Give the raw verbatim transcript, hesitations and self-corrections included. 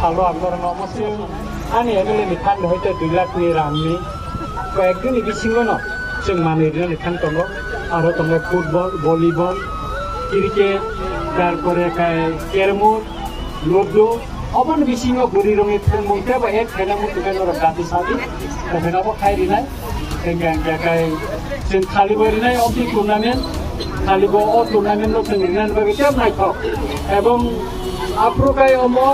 Alo ang norok no omo chwng ani M L A ni fund hoite dui lakh ni rang ni koi ek din ni bisingo no chwng manwi rinani thang tongo. Aro tongo football, volleyball, cricket, tarpore kai carrom board, ludo, oboni bisingo bwrwi rokni thwngmung tei bo ek khaina muchungkhe norok dati sadi, tei bo khai rinai. Hingke hingke kai chwng khalibo rinai omo tournament, khalibo o tournament no chwng rinani bagwi tei naithok. Ebong aphuru kai omo